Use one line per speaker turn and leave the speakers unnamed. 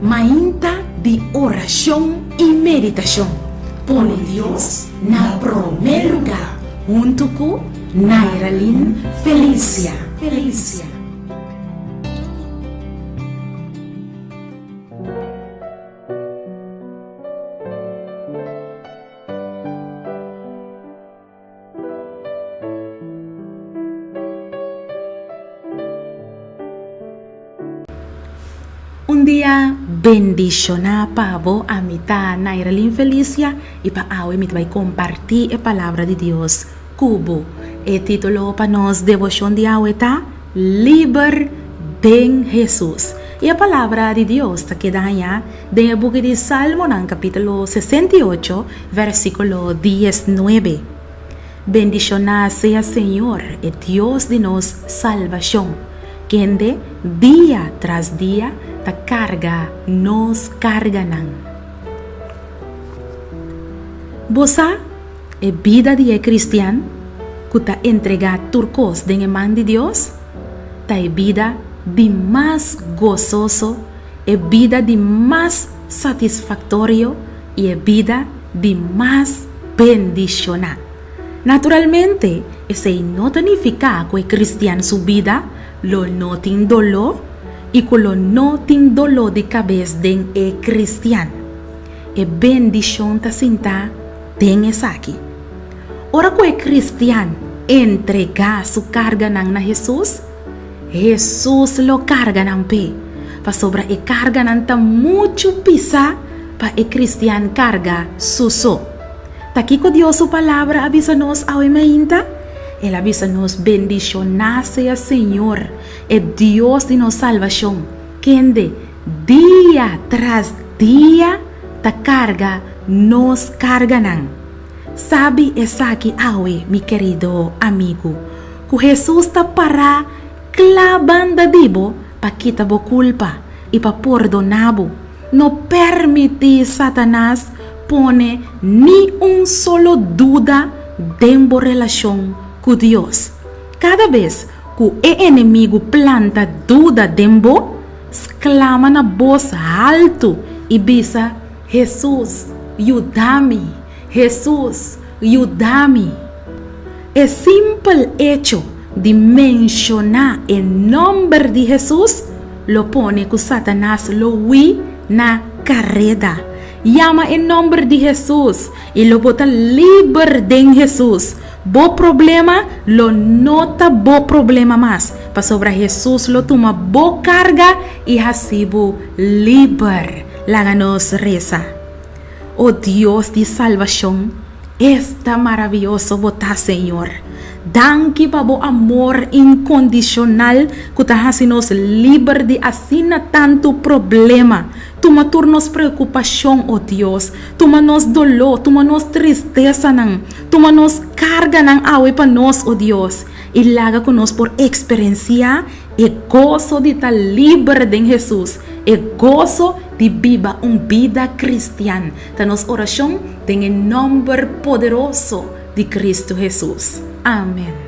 Mainta di orashon i meditashon. Pone Dios na promé lugá huntu ku Nairalyn Felicia. Felicia. Un dia bendishoná pa bo, ami ta Nairalyn Felicia i pa awe mi ta bai kompartí e palabra di Dios ku bo. E título pa nos deboshon di awe ta Liber den Hesus. I e palabra di Dios ta keda hañá den e buki di Salmonan kapítulo 68 versíkulo 19. Bendishoná sea Señor, e Dios di nos salbashon, kende dia tras dia ta karga nos karganan. Bo sa, e bida di e kristian ku ta entregá tur kos den e man di Dios ta e bida di mas gososo, e bida di mas satisfaktorio i e bida di mas bendishoná. Naturalmente, esei no ta nifiká ku e kristian su bida lo no tin doló i ku lo no tin doló di kabes den e kristian. E bendishon ta sintá den esaki. Ora ku e kristian entregá su karganan na Hesus, Hesus lo karga nan p'e, pasobra e karganan ta muchu pisá pa e kristian karga su so. Ta kiko Dios su Palabra a bisa nos awe mainta? El a bisa nos, Bendishoná sea Señor, e Dios di nos salbashon, kende dia tras dia ta karga nos karganan. Sabi esaki awe, mi kerido amigu, ku Hesus ta pará kla banda di bo pa kita bo kulpa i pa pordoná bo. No permití Satanas pone ni un solo duda den bo relashon ku Dios. Kada bes ku e enemigu planta duda den bo, sklama na bos haltu i bisa, Hesus, yuda mi! Hesus, yuda mi! E simpel echo di menshoná e nòmber di Hesus lo pone ku Satanas lo hui na kareda. Yama e nòmber di Hesus i lo bo ta liber den Hesus. Bo problema lo no ta bo problema mas, pasobra Hesus lo tuma bo karga i hasi bo liber. Laga nos resa. O Dios di salbashon, esta maravioso bo ta, Señor! Danki pa bo amor inkondishonal ku ta hasi nos liber di asina tantu problema. Tuma tur nos preokupashon, o Dios. Tuma nos doló, tuma nos tristesanan, tuma nos karganan awe pa nos, o Dios, i laga ku nos por eksperensiá E goso di ta liber den Hesus, e goso di biba un bida kristian, ta nos orashon den e nòmber poderoso di Kristu Hesus. Amen.